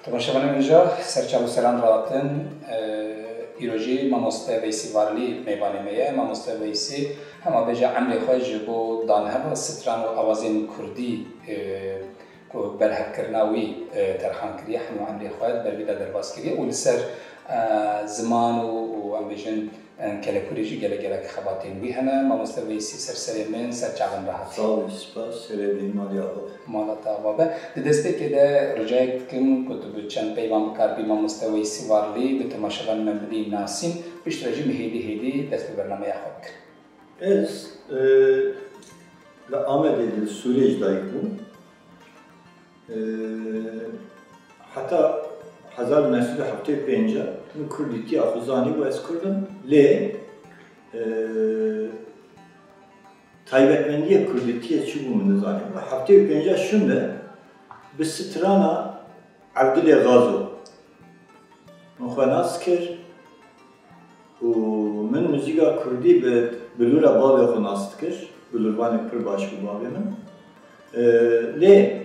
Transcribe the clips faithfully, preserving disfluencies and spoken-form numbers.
Temaşevanên hêja, ser çav û seran rahatin. Îro jî mamoste Veysî Varlî mêvanê me ye. Mamoste Veysî hema bêje emrê xwe ji bo danheva stran û awazên kurdî, e, ku berhevkirina wî, e, terxan kiriye, hemû emrê xwe di ber wî de derbas kiriye û li ser, e, ziman û, û em bêjin, Em, Kelekûrê jî gelek gelek xebatên wî hene. Mamoste Veysî, ser serê min, ser çavên rehat. Sağ ol, spas, serê din maliya xwe. Mala te ava be. Di destpêkê de ricayek dikim ku tu bi çend peyvan bikarbî mamoste Veysî Varlî bi temaşevan me bidî nasîn, piştre jî min hêdî hêdî dest bi bernameya xwe bikin. Ez, e, li Amedê, li Sûrê ji dayik bûm. Ee, heta hezar û neh sed û heftê û pênc min kurdîtiya xwe zanîbû, ez kurd im, lê, ee, taybetmendiyê kurdîtiyê çi bû min nizanîbû. Heftê û pênc şûnde bi strana Evdilê Gazo min xwe nas kir û min muzîka kurdî bi bilûra bavê xwe nas dikir. Bilûrvanê pir baş bû bavê min. Ee, lê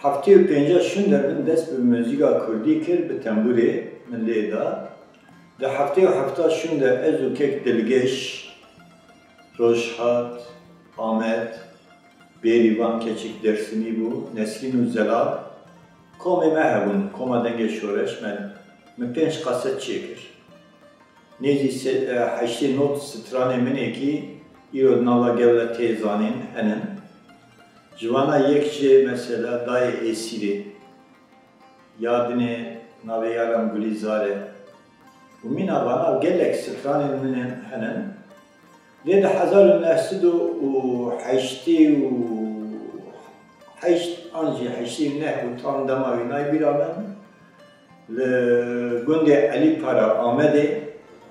heftê û pênc şûnde min dest bi muzîka kurdî kir, bi tembûrê min lê da. Di heftê û hefta şûnde ez û kek Dilgeş, Rojhat, Amed, Bêrîvan keçik Dersimî bû, Nesrîn û Zelal, komê me hebûn, koma Dengê Şoreş, me, min pênc kaset çêkir. Nêzî se-, e, heştê nod stranê min ê kî îro di nava gel de tê zanîn henin. Ji vana yek jê mesela Dayê Êsîrê, Yadinê navê yaran Gulîzar e. Û mîna vana gelek stranên min ên henin. Lê di hezar û neh sed û heştê û heşt an jî heştê û neh û tam dema wî nayê bîra min, li gundê Elî Para Amedê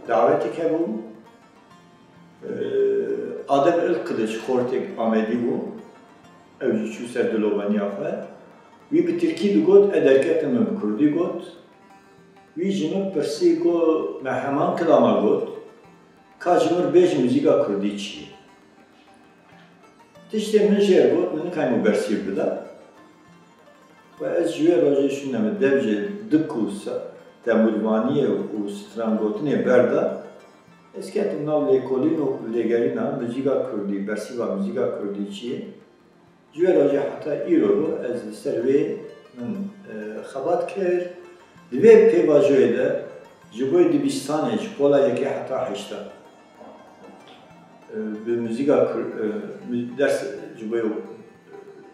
dawetek hebû. Adil Ilkiliç xortêk Amedî bû. Ew jî çû ser dilovaniya xwe. Wî bi tirkî digot, ez derketim min bi kurdî got. Wî ji min pirsî, got, me heman kilama got, ka ji min bêj muzîka kurdî çi ye? Tiştê min jê re got, min nikayîbû bersîv bida. Û ez ji wê rojê şûnde min dev ji dik û se-, tembûrvaniyê û strangotinê berda. Ez ketim nav lêkolîn û lêgerîna muzîka kurdî, bersîva muzîka kurdî çi ye? Ji wê rojê heta îro ez li ser wê min, e, xebat kir. Di vê pêvajoyê de ji bo yê dibistanê, ji pola yekê heta heşta, e, bi muzîka kur-, e, mu-, ders, ji bo yê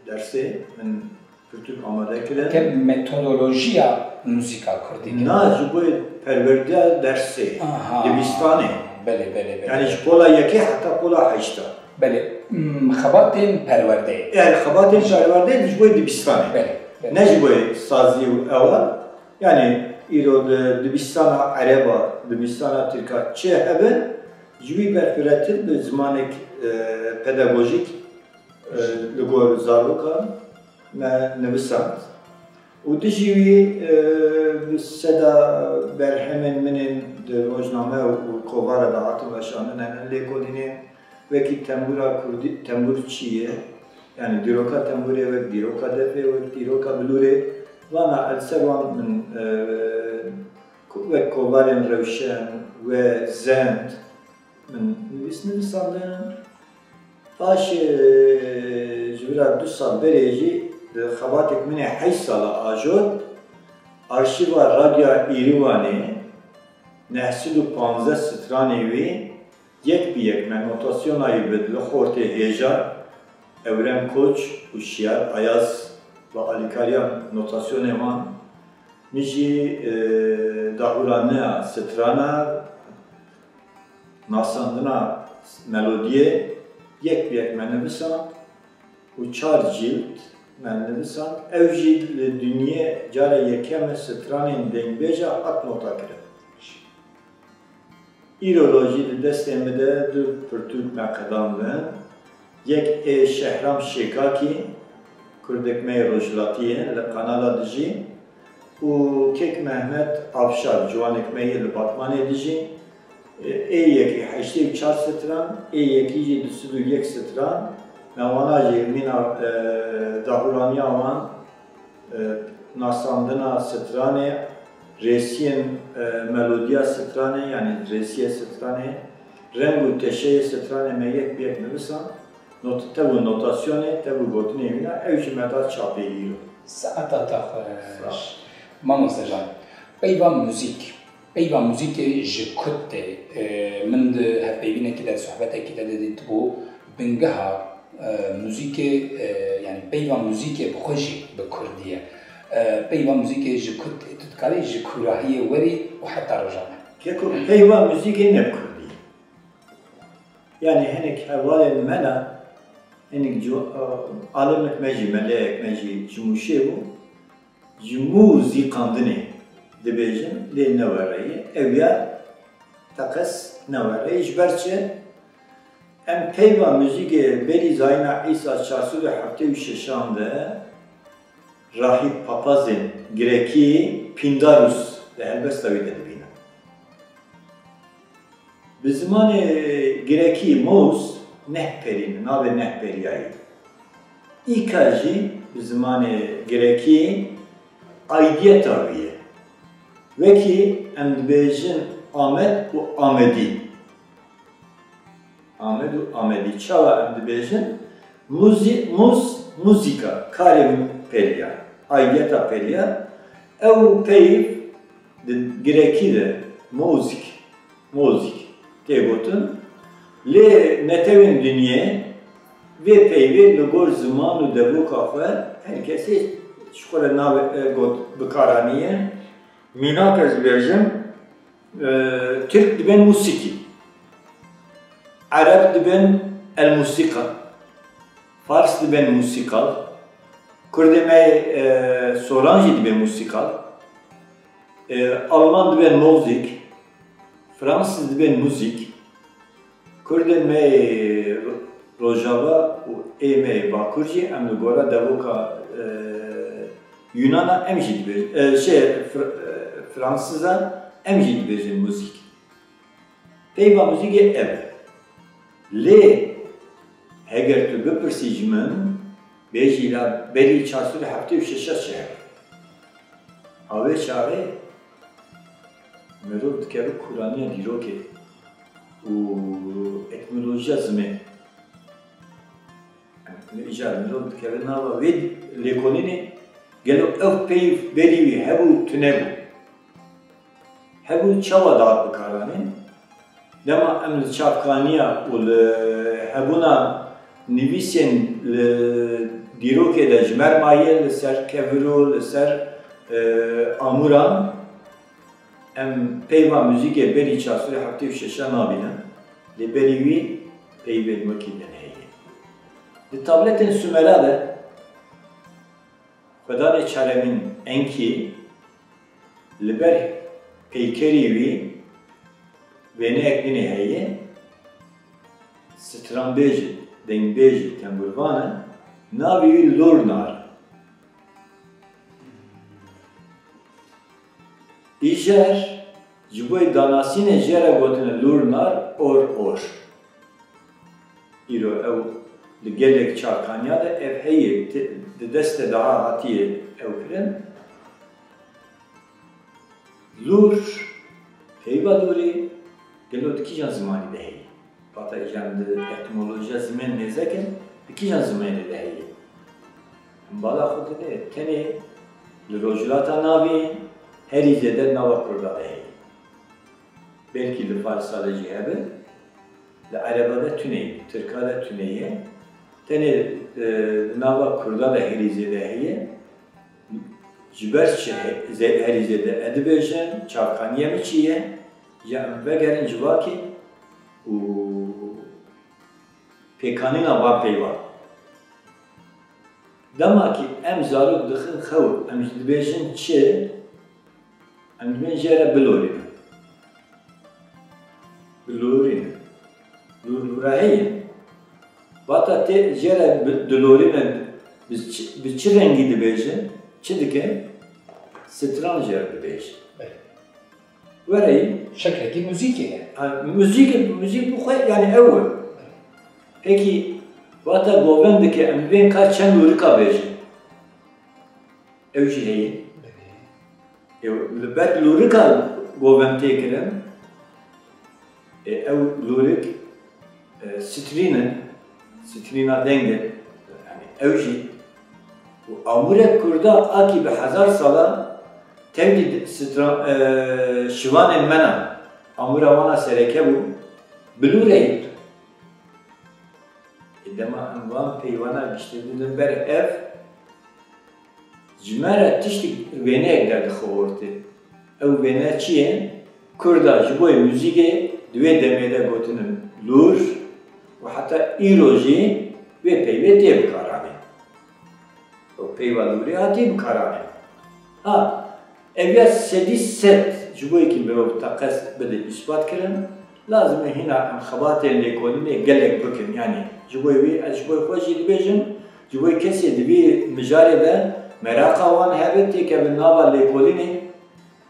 dersê min pirtûk amade kirin. Te metodolojiya muzîka kurdî kirin? Na, ji bo perwerdeya dersê, Aha. dibistanê. Belê, belê, belê. Yani ji pola yekê heta pola heşta. Belê. Hmm, xebatên perwerdeyê. Yani xebatên perwerdeyê ji bo dibistanê. Belê, belê. Ne ji bo sazî û ewa. Yani îro di dibistana ereba, dibistana tirka çi hebe, ji wî berpiretir bi zimanek, e, pedagojîk, e, li gor zarokan me nivisand. Û dijî wî, e, bi seda berhemên min ên di rojname û kovara de hatin weşandin, henin lêkolînê, wekî tembûra kurdî, tembûr çi ye? Yani dîroka tembûrê wek dîroka defê, wek dîroka bilûrê. Vana li ser wan min, e, ku-, wek kovarên rewşen, we zend, min nivîs nivisandin. Paşê, e, ji vira du sal berê jî di xebatêk min ê heşt sala ajot, arşîva Radyoya Îriwanê neh sed û panzdeh stranê wî yek bi yek me notasyona wî bi li xortê hêja Ewrem Koç û Şiyar Ayaz bi alîkariya notasyonê wan, min jî, e, dahûraniya strana, nasandina melodiyê yek bi yek me nivisand û çar cîld me nivisand. Ew jî li dinyê cara yekem e stranên dengbêja hat notakirin. Îro rojî di destê min de du pirtûk me qedandin. Yek ê Şehram Şêkakî, kurdek me yê rojhilatiyê li Kanada dijî, û kek Mehmet Avşar, ciwanek me yê li Batmanê dijî. Ê yekî heştê û çar stran, ê yekî jî du sed û yek stran. Me wana jî mîna, e, dahûraniya wan, e, Nasandina stranê, rêsiyên, e, melodiya stranê, yanî rêsiyê stranê, reng û teşeyê stranê me yek bi yek nivisan, not-, tev û notasyonê, tev û gotinê wîna, ew jî me da çapê îro. Saeta te xweş. Sağ ol. Mamoste can, peyva muzîk, peyva muzîkê ji ku tê? E, min di hevpeyvînekî de, sohbetekî de didîtibû, bingeha, e, muzîkê, e, yanî peyva muzîkê bi xwe jî bi kurdî ye. E, peyva muzîkê ji ku tê? Tu dikarî ji kûrahiyê werî û heta roja me? Keko, peyva muzîkê ne bi kurdî ye. Yanî hinek hevalên me ne, hinek cu-, e, alimek me jî, meleyek me jî ji Mûşê bû. Ji mûzîkandinê dibêjin, lê ne wereyê. Ew ya teqez ne wereyê. Ji ber çi? Em peyva muzîkê berî zayîna Îsa çar sed û heftê û şeşan de rahîb papazên Grekî Pindarus di helbesta wî de dibînin. Bi zimanê Grekî Moz neh perî ne, navê neh periyayî. Îka jî bi zimanê Grekî aidiyeta wî ye. Wekî em dibêjin Amed û Amedî. Amed û Amedî. Çawa em dibêjin? Muzî-, muz, muzîka, karê periya, aidiyeta periya. Ew peyv di Grekî de mozik, mozik tê gotin. Lê netewên dinyê vê peyvê li gor ziman û devoka xwe her kesê ji xwe re navê, e, got, bi kar aniye. Mînak ez bêjim, e, Tirk dibên musîkî, Ereb dibên el musîka, Fars dibên musîkal, Kurdê me, e, Soran jî dibê musîkal, e, Alman dibên mozîk, Fransîz dibên muzîk, Kurdên me yê Ro-, Rojava û ê me yê Bakur jî em li gora devoka, e, Yunana em jî dibêjin, e, şey, Fr-, e, Fransiza em jî dibêjin muzîk. Peyva muzîkê ev e. Lê heger tu bipirsî ji min, bêjî la berî çar sed û heftê û şeş çi hebû? A wê çaxê mirov dikeve kûraniya dîrokê û etîmolojiya zimê. Îcar mirov dikeve nava vê lêkolînê, gelo ev peyv berî wî hebû, tune bû? Hebû, çawa dihat bikaranîn? Dema em li çavkaniya û li hebûna nivîsên li dîrokê de ji me re maye, li ser keviro, li ser, e, amûran, em peyva muzîkê berî çar sed û heftê û şeşan nabînin, lê berî wî peyvên wekî din heye. Di tabletên Sumera de Xwedanê çaremîn Enkî li ber peykerî wî wêneyek dinê heye, stranbêj e, dengbêj e, tembûrvan e, navê wî Lurnar e. Îcar ji bo yê danasînê jê re gotine Lurnar Or Or. Îro ew li gelek çavkaniya de ev heye, ti-, di destê de ha hatiye ew kirin. Lûr, peyva lûrê gelo di kîjan zimanî de heye? Vata îcar em di etîmolojiya zimên nêzek in, di kîjan zimanê de heye? Em bala xwe dide, tenê li Rojhilata Navîn herî zêde nava Kurda de heye. Belkî li Farisa de jî hebe, li Ereba de tune ye, Tirka de tune ye. Tenê, e, li nava Kurda de herî zêde heye. Ji ber çi he-, zê-, herî zêde? Ez dibêjim, çavkaniya min çi ye? Ya em vegerin civakê û pêkanîna van peyvan. Dema ki em zarok dixin xew, em ji dibêjin çi? Em dibên jê re bilorînin. Bilorînin. Lûr lûra heye. Vata tê jê re bi-, dilorînin, bi çi, bi çi rengî dibêjin? Çi dikin? Stran jê re dibêjin. Belê. Wereyî. Şeklekî muzîkê ye. Ha, muzîk, muzîk bi xwe, yani ew e. Pekî, vata govend dike, em bên ka çend lûrika bêjin. Ew jî heye. Ê, li ber lûrika govend tê kirin, ê, ew lûrik, e, strîn in, strîna deng in, yanî ew jî. Û amûrek kurda a kî bi hezar sala tevlî stra-, e, şivanên me ne. Amûra wana sereke bû, bi lûreyê. Ê, dema em van peyvana giştibûn ber hev, ji me re tiştik wêneyek derdixist ortê. Ew wêne çi ye? Kurda ji bo muzîkê di wê demê de gotinin lûr û heta îro jî wê peyvê tê bikaranê. Ew peyva lûrê hatî bikaranê. Ha, ev ya sedî sed ji bo yekî mirov teqez bide îspat kirin, lazim e hîna em xebatên lêkolînê gelek bikin. Yanî ji bo wî, ez ji bo xwe jî dibêjim, ji bo kesê di vî mijarê de meraqa wan hebe têkevin nava lêkolînê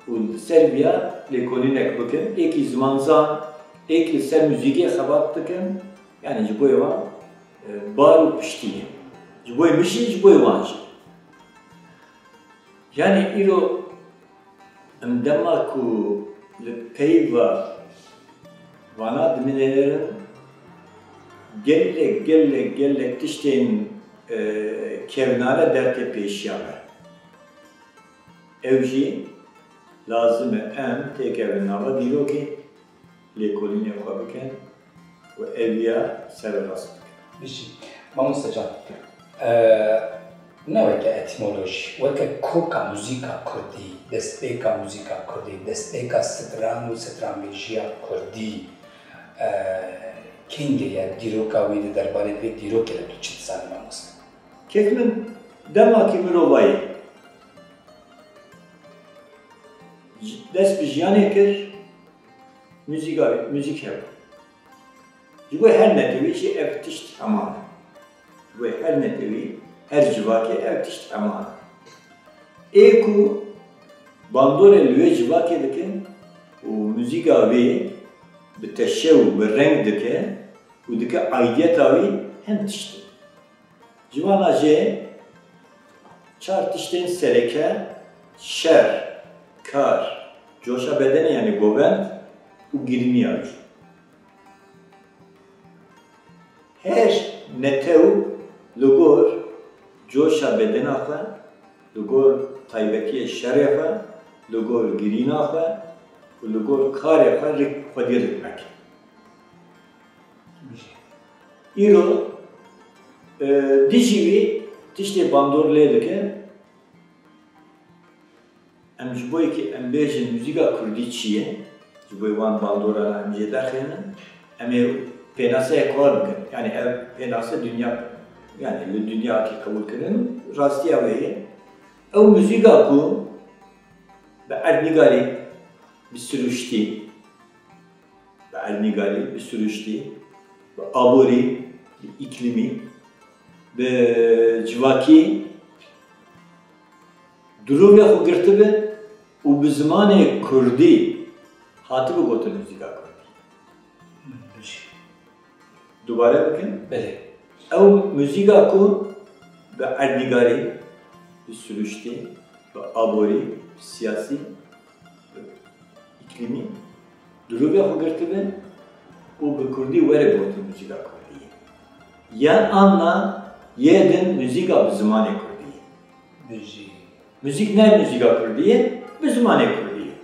û li ser viya lêkolînek bikin. Êkî zimanzan, êkî li ser muzîkê xebat dikin. Yanî ji bo wan, e, bar û piştî ye. Ji bo min jî, ji bo wan jî. Yanî îro em dema ku li peyva vana dinêrin, gelek, gelek, gelek tiştên, e, kevnare dertê pêşiya me. Ew jî lazim e em têkevin nava dîrokê, lêkolînê xwe bikin û eviya sererast bikin. Bijî. Mamoste can, e, ne weke etîmolojî, weke koka muzîka kurdî, destpêka muzîka kurdî, destpêka stran û stranbêjiya kurdî, e, kengê ye, dîroka wî di derbarê vê dîrokê de tu çi dizanî mamoste? Kek min dema kî mirovayî dest bi jiyanê kir, muzîka, muzîk hebû. Ji bo her netewî jî ev tişt heman e. Ji bo her netewî, her civakê ev tişt heman e. Ê ku bandorê li wê civakê dikin û muzîka wê bi teşe û bi reng dike û dike aidiyeta wî, hin tişt in. Ji vana jê çar tiştên sereke, şer, kar, coşa bedenê, yanî govend û girîniya wî. Her netew li gor coşa bedena xwe, li gor taybetiyê şerê xwe, li gor girîna xwe û li gor karê xwe rik-, xwedî rikmek. Îro, e, dijî wî tiştê bandor lê dike. Em ji bo yekî em bêjin muzîka kurdî çi ye? Ji bo wan bandorana em jê derxînin. Em ê pênaseyek xwe bikin. Yanî ev pênase dinya, yanî li dinya hatî qebûlkirin, rastiya wê ye. Ew muzîka ku bi erdnîgarî, bi siruştî, bi erdnîgarî, bi siruştî, bi aborî, bi îklîmî, bi civakî dirovê xwe girtibe û bi zimanê kurdî hatibe gotin muzîka kurdî. Dubare bikin. Belê. Ew muzîka ku bi erdnîgarî, bi siruştî, bi aborî, bi siyasî, bi îklîmî dirovê xwe girtibe û bi kurdî were gotin muzîka kurdî ye. Yan anna yê din muzîka bi zimanê kurdî ye. Bijî. Muzîk ne muzîka kurdî ye, bi zimanê kurdî ye.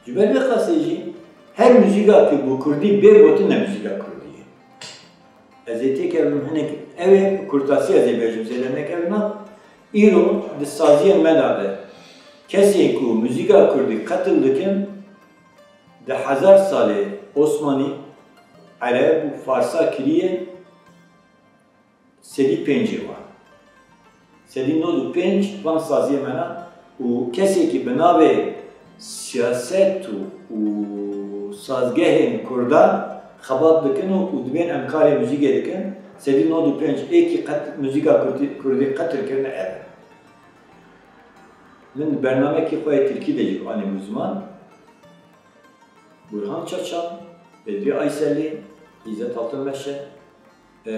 Ji ber vê qasê jî her muzîka ku bi kurdî bê gotin ne muzîka kurdî ye. Ez ê têkevim hinek, ew ê bi kurtasî ez ê bêjim, zêde nekevime. Îro di saziyên me de be kesên ku muzîka kurdî qetil dikin, di hezar salê Osmanî, Ereb û Farsa kiriye, sedî pêncê wan. Sedî nod û pênc van saziyê me ne û kesekî bi navê siyaset û, û sazgehên kurdan xebat dikin û, û dibên em karê muzîkê dikin. Sedî nod û pênc êkî qet muzîka kurdî, kurdî qetil kirine ev e. Min di bernamekî xwe yê tirkî de jî anîbû ziman. Burhan Çaçan, Bedrî Ayselî, Îzzet Altınmeşe, e,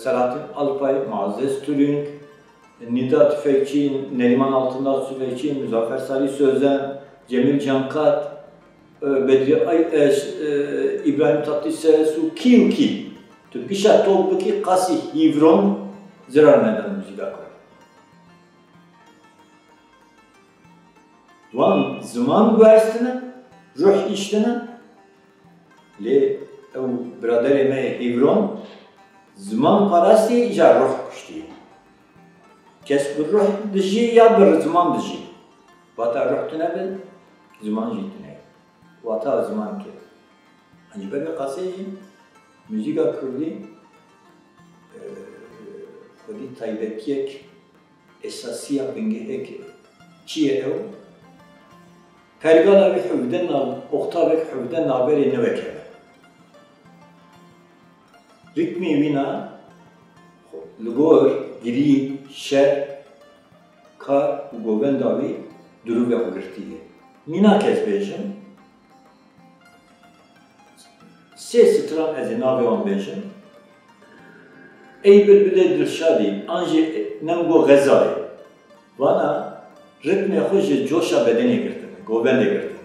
Selahattin Alpay, Muazzez Turing, Nida Tüfekçi, Neriman Altındağ Tüfekçi, Muzaffer Salih Sözen, Cemil Cankat, e, Bedri Ay-, e, ş-, e, İbrahim Tatlıses û kî û kî. Tu gişa top bikî qasî hîvron zirar nedan muzîka Kurd. Wan ziman guherstine, ruh îştine, lê ew biraderê me yê hîvron ziman parastî, îcar ruh kuştî. Kes bi ruh dijî ya bi ziman dijî. Wata ruh tune be, ziman jî tune ye. Wata ziman ke. Ji ber vê qasê jî muzîka kurdî, e, xwedî taybetiyek esasî ya bingehek çi ye ew? Pergala wî hevde nav, oktavek hevde navberê ne weke me. Rîtmê wîna li gor girî, şer, kar û govenda wî dirûvê xwe girtî ye. Mînak ez bêjim, sê stran ez ê navê wan bêjim. Ey bilbilê Dilşadî, an jî Nemgo Xezalê. Vana ritmê xwe ji coşa bedenê girtine, govendê girtine.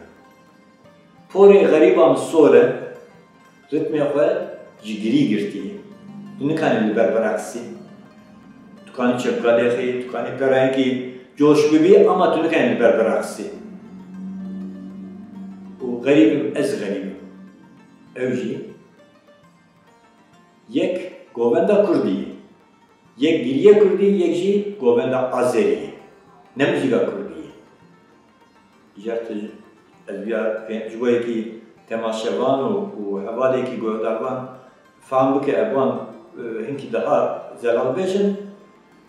Porê xerîba min sor e, ritmê xwe ji girî girtiye. Tu nikanî li ber bireqsî. Tu kanî çepka lêxî, tu kanî perayekî coş bibî, ama tu nikanî li ber bireqsî. Û xerîb im, ez xerîb im. Ew jî yek govenda kurdî ye. Yek giriyê kurdî, yek jî govenda azerî ye. Ne muzîka kurdî ye. Îcar tu, ez viya ji bo yekî temaşevan û, û hevalekî guhdarvan fam bike, ev wan, e, hinkî daha zelal bêjin.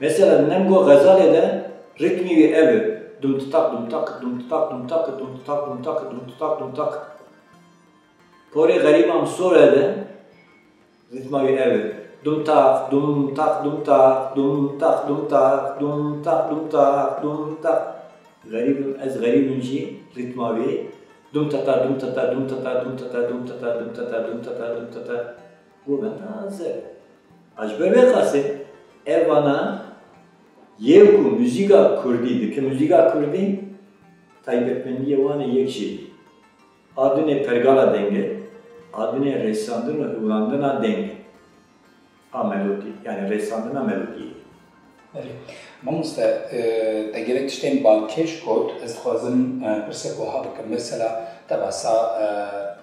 Mesela Nemgo Xezalê de ritmî wî ev e. Dum titak, dum tak, dum titak, dum tak, dum titak, dum tak, dum titak, dum tak. Porê xerîban sore de rîtma wî ev e. Dum tak, dum tak, dum tak, dum tak, dum tak, dum tak, dum tak, dum tak. Xerîb im, ez xerîb im jî rîtma wî. Dum tata, dum tata, dum tata, dum tata, dum tata, dum tata, dum tata, dum tata. Govenda zer. A ji ber vê qasê ev vana yê ku muzîka kurdî dike, muzîka kurdî taybetmendiyê wan e yek jî. A dinê pergala deng e, a dinê rêsandin û hiwlandina deng e. A melodî, yani rêsandina melodiyê. Belê. Mamoste, e, te gelek tiştên balkêş got, ez dixwazim, e, pirsek wiha bikim. Mesela, te basa, e,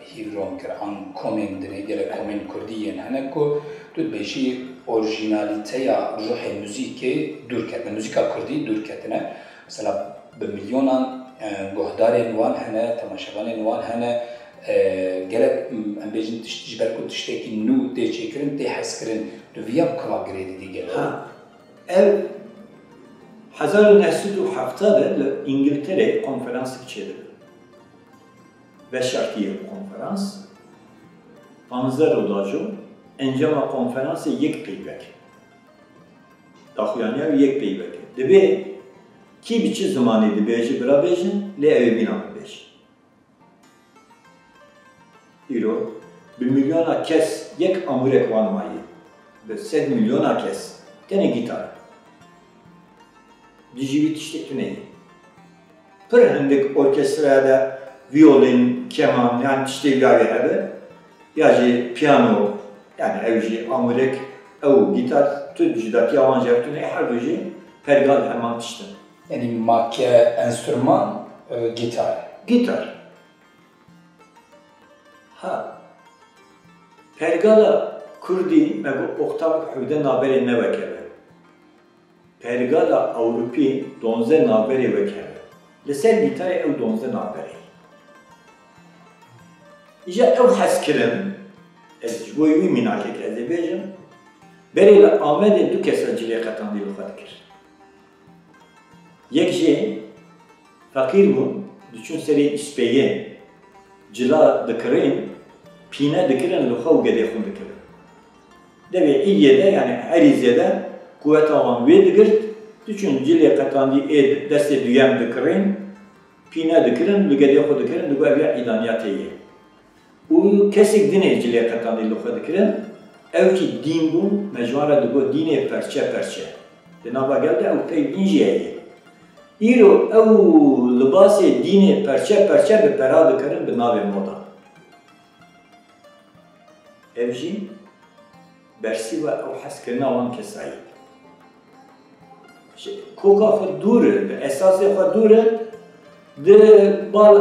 hîvron kir, an komên dinê, gelek komên kurdî yên hene ku tu dibêjî orjînalîteya ruhê muzîkê dûr ketine, muzîka kurdî dûr ketine. Mesela bi milyonan, e, guhdarên wan hene, temaşevanên wan hene, e, gelek, m, em bêjin tişt-, ji ber ku tiştekî nû tê çêkirin, tê hezkirin. Tu viya bi kuva girê didî gelo? Ha, ev hezar û neh sed û hevdeh de li Îngiltereyê konferansek çêdibe. Veşartî ye konferans. Panzdeh rodajo, encama konferansê yek peyvek. Daxuyaniya wî yek peyvek e. Dibê kî bi çi zimanê dibêje, bira bêjin, lê ew ê mîna bibêje. Îro bi milyona kes yek amûrek wan maye. Bi sed milyona kes. Tenê gîtar. Dijî wî tiştek tune ye. Pir hindik orkestraya de viyolin, keman, yani tiştê wî ya wê hebe, ya jî piyano, yani ew jî amûrek, ew gîtar, tu cudatiya wan ji hev tune, her du jî pergal heman tişt in. Yani make enstrüman, e, gîtar. Gîtar. Ha. Pergala kurdî, me got, oktavek hevdeh navberê ne weke be. Pergala Ewropî donzdeh navberê weke be. Li ser gîtarê ew donzdeh navberê. Îja ew hez kirin, ez ji bo wî mînakek ez ê bêjim, berê li Amedê du kesa cilê qetandî li xwe dikir. Yek jê feqîr bûn, diçûn serê îspeyê, cila dikirîn, pîne dikirin li xwe û gedê xwe dikirin. Devê îyê de, yani herîzê de quweta wan wê digirt, diçûn cilê qetandî ê destê duyem dikirîn, pîne dikirin, li gedê xwe dikirin, digot ev ya îdaniya tê ye. Û kesek din ê cilê qetandî li xwe dikirin, ew jî dîn bû, me ji wan re digot dînê perçe perçe. Di nava gel de ew pey din jî heye. Îro ew libasê dînê perçe perçe bi pera dikirin bi navê moda. Ev jî bersîva ew hezkirina wan kesayî. Ji koka xwe dûr e, bi esasê xwe dûr e, di bal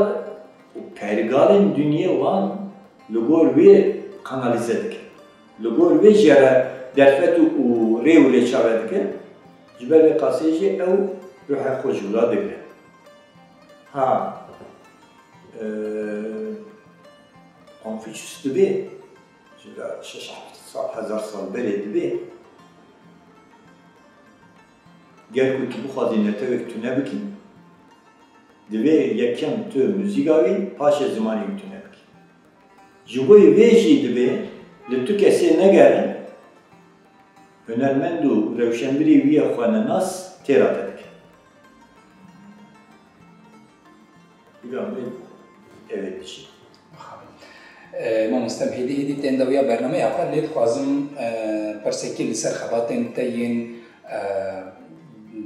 û pergalên dinyê wan li gor wê kanalîze dike. Li gor wê jê re derfet û, û rê û rêça vedike. Ji ber vê qasê jî ew ruhê xwe ji wila digire. Ha, e, Konfuçyus dibê, ji şeş heft sal, hezar sal berê dibê, ger ku tu bixwazî netewek tune bikî, divê yekem tu muzîka wî, paşê zimanê wî tune bikî. Ji bo vê jî dibê li tu kesê negerin, hunermend û rewşenbirê wî ye xwenenas têra te dike. Îro em ê evê diçin. Mixabin. E, mamoste, em hêdî hêdî tên dawiya bernameya xwe, lê dixwazim, e, persekî li ser xebatên te yên, e,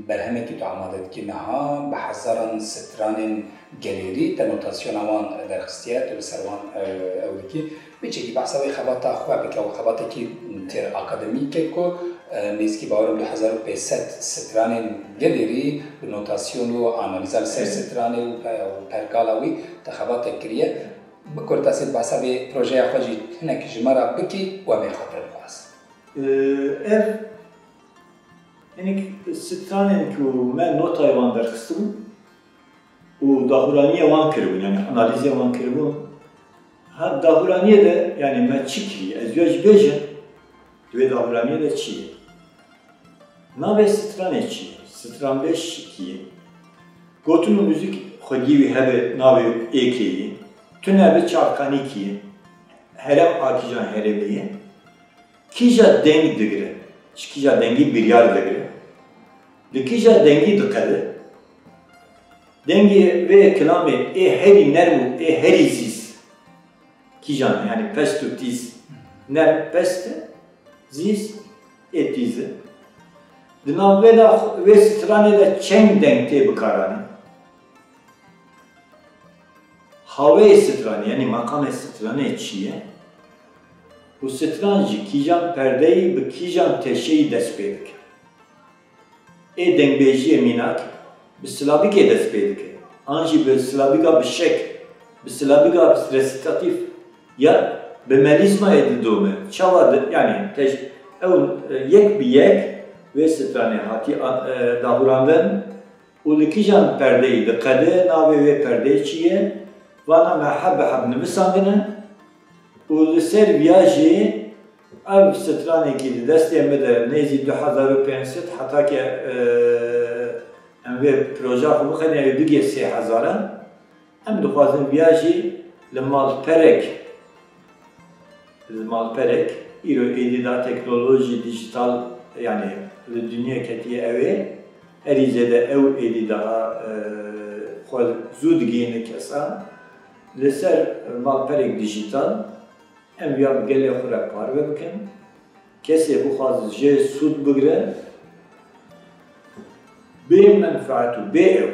berhemekî tu amade dikî niha, bi hezaran stranên gelêrî te notasyona wan derxistiye, tu li ser wan, e, ew dikî. Biçekî behsa wê xebata xwe bike, ew xebatekî têr akademîk e ku, e, nêzîkî bawerim du hezar û pênc sed stranên gelêrî bi notasyon û analîza li ser stranê û pe-, û pergala wî te xebatek kiriye. Bi kurtasî behsa vê projeya xwe jî hinek ji me re bikî û em ê xatir bixwazin. Ev hinek stranên ku me notayê wan derxistibûn, û dahûraniyê wan kiribûn, yanî analîzê wan kiribûn. Ha, dahûraniyê de, yanî me çi kiriye? Ez ya jî bêjim, di wê dahûraniyê de çi ye? Navê stranê çi ye? Stranbêj kî ye? Gotin û muzîk xwediyê wî hebe navê êkê ye. Tune bi çavkanî kî ye? Herem a kîjan herêmê ye? Kîja deng digire? Ji kîja dengî biryar digire? Li kîja dengî diqede? Dengê vê kilamê ê herî nerm û ê herî zîz kîjan e? Yanî pest û tîz. Nerm pest e, zîz ê tîz e. Di navbera vê stranê de çend deng tê bikaranîn? Haweyê stranê, yanî meqamê stranê çi ye? Û stran ji kîjan perdeyî bi kîjan teşeyî dest pê dike? Ê dengbêjiyê mînak bi silabikê dest pê dike, an jî bi silabika bi şek, bi silabika resîtatîf ya bi melîzmayê didome? Çawa di, yanî teş-, ew, e, yek bi yek vê stranê hatî a-, e, dahûrandin û li kîjan perdeyî diqede, navê wê perdeyê çi ye? Vana me heb bi heb nivisandine û li ser viya jî ev stranekî di destê min de nêzî du hezar û pênc sed heta ke, e, em vê proja xwe bixwînin, ew bigê sê hezar e. Em dixwazin viya jî li malperek, li malperek, îro êdî da teknolojî dîjîtal, yanî li dinyê ketiye ew ê, herî zêde ew êdî daha, e, xwe zû digihîne kesan. Li ser malperek dîjîtal, em viya bi gelê xwe re parve bikin. Kesê bixwaze jê sûd bigire, bê menfaet û bê ew.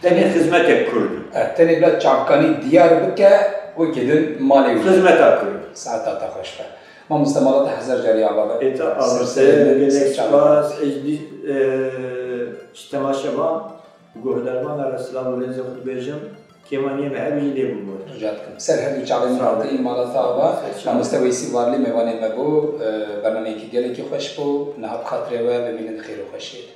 Tenê xizmetek Kurd. E, tenê bila çavkanî diyar bike, wekî din malê wî. Xizmeta Kurd. Saeta te xweş be. Mamoste, mala te hezar carî ava be. Ê te ava ser gelek spas. Ez dî, e, ji temaşevan û guhdarvan re silav û rêzê xwe dibêjim. Kêmaniyê me hebe jî lê bibû. Rica dikim. Ser her du çavên me hatî, mala te ava. Mamoste Weysî Varlî mêvanê me bû. E, bernameyekî gelekî xweş bû. Niha bi xatirê we bimînin xêr û xweşiyê de.